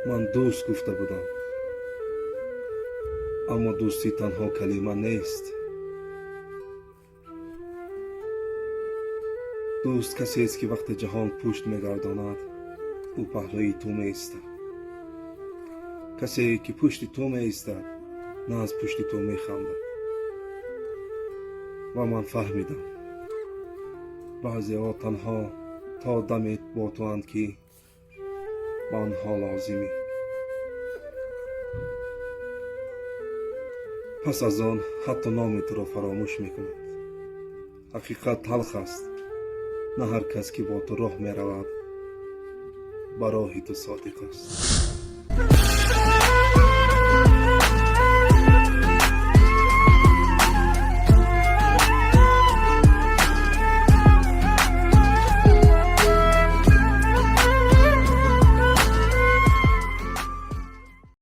Ман дӯст гуфта будам, аммо дӯстӣ танҳо калима нест. Дӯст касест, ки вақте ҷаҳон пушт мегардонад, ӯ паҳлӯи ту меистад. Касе, ки пушти ту меистад, на аз пушти ту механдад. Ва ман фаҳмидам, баъзеҳо танҳо то даме бо туанд, ки ба онҳо лозимӣ. Пас аз он ҳатто номи туро фаромӯш мекунад. Ҳақиқат талх аст. На ҳар кас, ки бо ту роҳ меравад, ба роҳи ту содиқ аст.